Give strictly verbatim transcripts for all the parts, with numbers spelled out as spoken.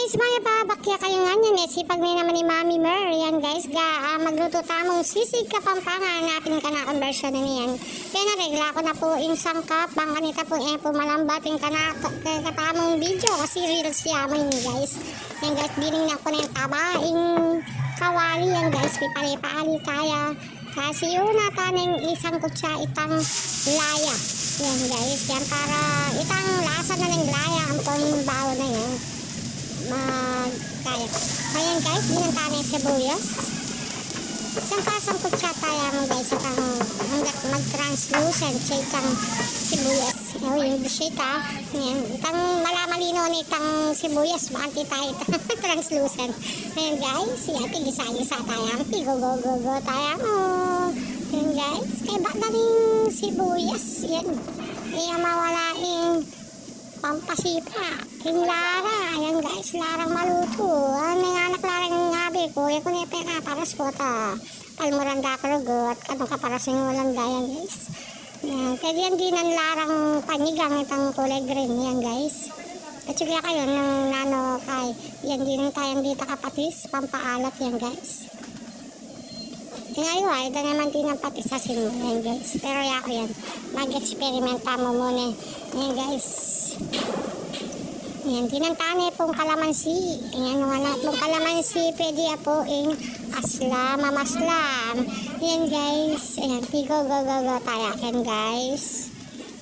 Guys, mayap a bakya kayu ngan. Yan, e, sipag ne naman ni Mami Mer. Yan, guys, ga, ah, maglutu tamung sisig Kapampangan. Atin kanakung bersyon na yan. Kaya naregla ku na pu ing sangkap, bang kanita pu, e pu malambat ing kana-, kekatamung video kasi reels ya mu ini, guys. Yan, guys, dinan ku na ing taba ing kawali. Yan, guys, pipali-pali taya. Kasi yu na ta neng isang kutsa itang laya. Yan, guys. Yan para itang lasa na neng laya ampong baon na yan. Mag-, kaya. Ayan, guys, dinan ta neng sibuyas. Isang kasang kutsa taya mu, guys, itang hanggat mag-translucent siya itang sibuyas. O, ing bisita. Yan. Itang mala-malino na itang sibuyas, bakit tayo itang translucent. Ayan, guys, yan, pigisa-gisa taya mu, pigogogo-gogo taya mu. Yan, guys, kaybat na ning sibuyas, yan. E ya mawala ing pampasipa, ing lara, yan, guys, larang malutu. Aning anak larang ing abi ku, e ku ne pekaparas ku ta. Palmuran da ku rugu, at kanu kaparas ing ulan da, yan, guys. Yan, kaya yan dinan larang panigang itang kulay green, yan, guys. At sige kayu nung nanu kay, yan dinan tayang ditak a patis, pampaalat, yan, guys. Tingali wa, ita naman dinan patis, asin, yan, guys. Pero yaku yan, mag-experiment tamu muna, yan, guys. Yan, dinan ta ne pung kalamansi. Yan, wala pung kalamansi, pwede ya pu ing aslam, mamaslam. Yan, guys. Ayan, pigogogo-gogo taya yan, guys.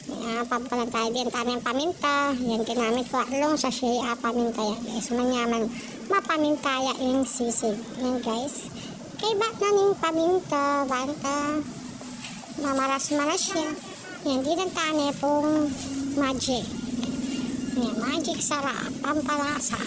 Yan, pampalan taya. Dinan ta ne ing paminta. Yan, ginamit ku atlung sachet a paminta yan, guys. Manyaman mapaminta ya ing sisig. Yan, guys. Kaybat na ning paminta, banta. Mamaras-maras ya. Yan, dinan ta ne pung Magic. Yan, Magic Sarap, pampalasa.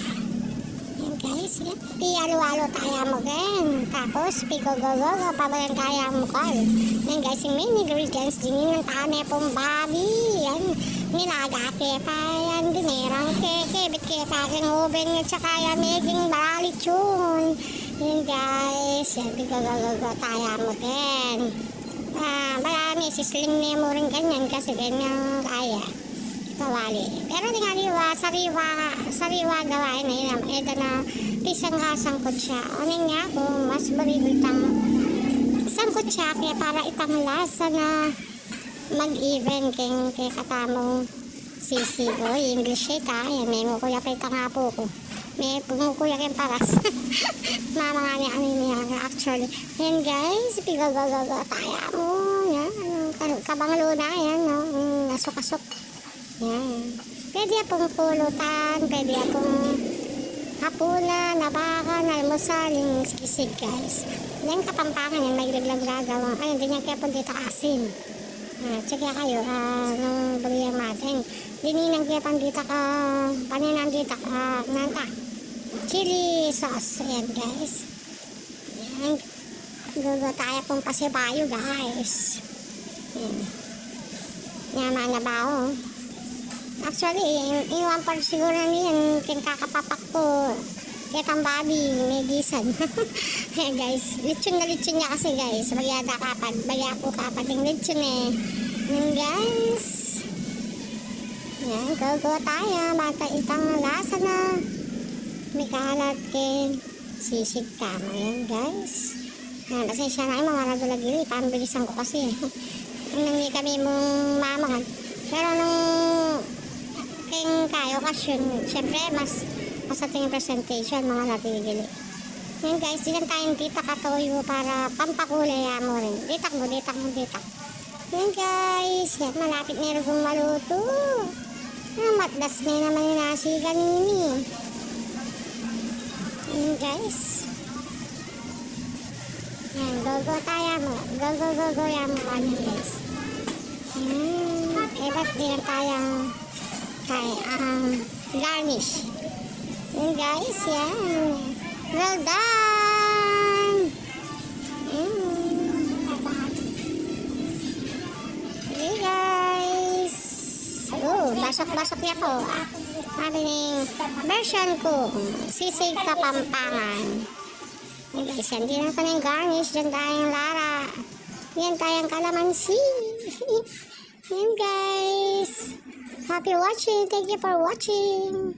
Yan, guys, yan. Pialu-alu taya mu ken. Tapos, pigogogo-gogo, pabalan taya mu kal. Yan, guys, ing main ingredients, dinan ta ne pung babi. Yan, nilaga ke pa, yan, dinerang ke, kebit ke pa king oven, at saka yan, meging baralichon. Yan, guys, yan, pigogogo-gogo taya mu ken. Ah, bala misisling ne mu rin ganyan kasi ganyan kaya. Kawali. Pero tingali wa, sariwa, sariwa gawain na yan. Ito na, pisang kasang kutsa. Unin ya ku, mas buri-buri itang sangkutsa ke para itang lasa na mag-even keng kekatamung sisig. O, English ita. Yan, mengukuya pa itang apu ku. Mengukuya keng paras. Mama nga ni, ano niya, actually. Yan, guys, pigogogo-gogo taya mu. Yan, ka-, kabang luna, yan, no? Mm, asuk-asuk. Yan. Pwede ya pung pulutan, pwede ya pung hapunan, abakan, almusal, ing sisig, guys. Yan, Kapampangan yan, mahilig lang gagawa. Ay, hindi niya kaya pun ditak asin. Ah, check ya kayu, ah, nung buri ya mu atin. Dinan ke pa ditak, ah, paninan ditak, ah, nanu ta, chili sauce. Ayan, guys. Ayan. Gugu taya pung pasibayu, guys. Ayan. Nyaman na ba, o? Actually, ing, ing one part siguru na yan, king kakapapak ku. Ketang babi, megisan. Ayan, guys. Lechon na lechon ya kasi, guys. Bagya da kapad, bagya ku kapad ing lechon, e. Ayan, guys. Ayan, gugu taya. Banta itang lasa na. Mikalat keng sisig tamu. Ayan, guys. Ayan, pasensya na kayu, mga lagulagili. Pambilisan ku kasi, e. Nung di kami mung mamangan. Pero nung keng kayu okasyun, syempre, mas, mas atin ing presentation, mga lagulagili. Ayan, guys, dinan tayang ditak a toyo para pampakulay ya mu rin. Ditak mu, ditak mu, ditak. Ayan, guys, yan, malapit ne rugung malutu. Ah, matdas ne naman ing nasi kanini. Ayan, guys. Ayan, gugu taya mu. Gugu, gugu ya mu, ayan, guys. Ayan, e, ba't dinan tayang kaya, um, garnish. Ayan, guys, yan. Well done! Mm. Hey, guys! O, basok-basok ya ku. Sabi ning version ku, sisig Kapampangan. Ayan, guys, yan. Dinan ku neng garnish, dinan tayang lara. Dinan tayang kalamansi. Ayan, guys. Happy watching. Thank you for watching.